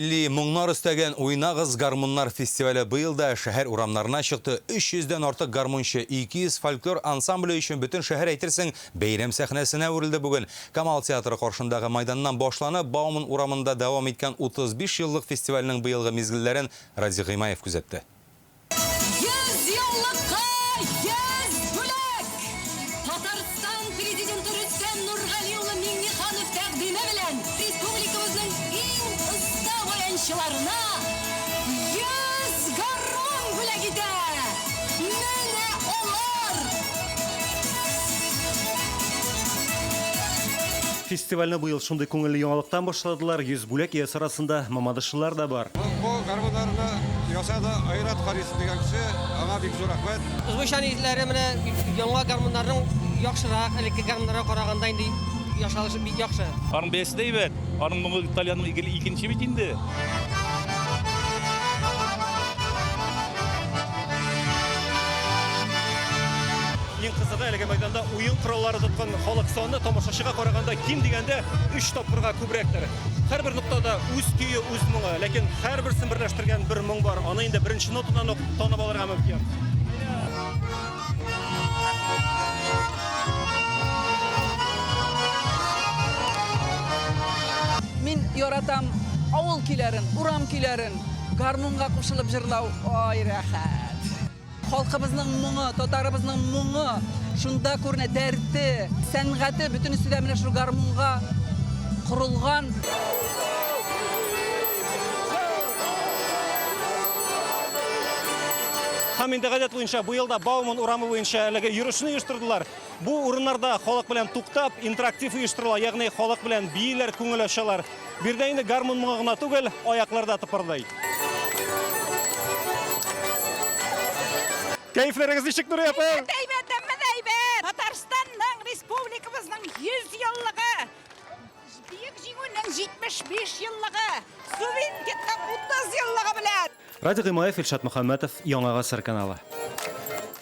Милли моңнар өстәгән Уйнагыз, гармуннар фестивале быел да шәһәр урамнарына чыкты. 300 дән артык гармунчы, 200 фольклор ансамбле өчен бөтен шәһәр әйтерсең бәйрәм сәхнәсенә әверелде бүген. Камал театры каршындагы майданнан башланып, Бауман урамында дәвам иткән 35 еллык фестивальнең быелгы мизгелләрен Радик Гыймаев күзәтте. 100 еллыкка 100 бүләк! Татарстан Президенты Рөстәм Нургали улы Миңнеханов тәкъдиме белән республикабызның иң оста баянчыларына 100 гармун бүләк итә! Менә алар! Фестивальне быел шундый күңелле яңалыктан башладылар, 100 бүләк иясе арасында мамадышлылар да бар. Бу гармуннарны ясады Айрат Харисов дигән кеше, аңа бик зур рәхмәт. Звучание үзләре менә яңа гармуннарның яхшырак, элекке гармуннарга караганда инде ясалышы бик яхшы. Аның бәясе дә әйбәт. Аның моңы итальянның гел икенче бит инде. Иң кызыгы, әлеге мәйданда уен кораллары тоткан халык саны тамашачыга караганда ким дигәндә өч тапкырга күбрәктер. Һәрбер ноктада үз көе, үз моңы, ләкин һәрберсен берләштергән бер моң бар. Аны инде беренче нотадан ук танып алырга мөмкин. Мин яратам авыл көйләрен, урам көйләрен, гармунга кушылып җырлау, ай рәхәт. Халкыбызның моңы, татарыбызның моңы шунда күренә, дәрте, сәнгате, бөтенесе дә менә шул гармунга корылган. Һәм инде гадәт буенча быел да Бауман урамы буенча әлеге йөрешне оештырдылар. Бу урыннарда халык белән туктап, интерактив оештырыла, ягъни халык белән бииләр, күңел ачалар. Биредә инде гармун моңы гына түгел, аяклар да тыпырдый. Кәефләрегез ничек, Нурия апа? Әйбәт, әйбәт, әмма дә әйбәт. Татарстанның, республикабызның 100 еллыгы, Бөек Җиңүнең 75 еллыгы, суверенитетның 30 еллыгы белән. Радик Гыймаев, Илшат Мөхәммәтов, Яңа Гасыр каналы.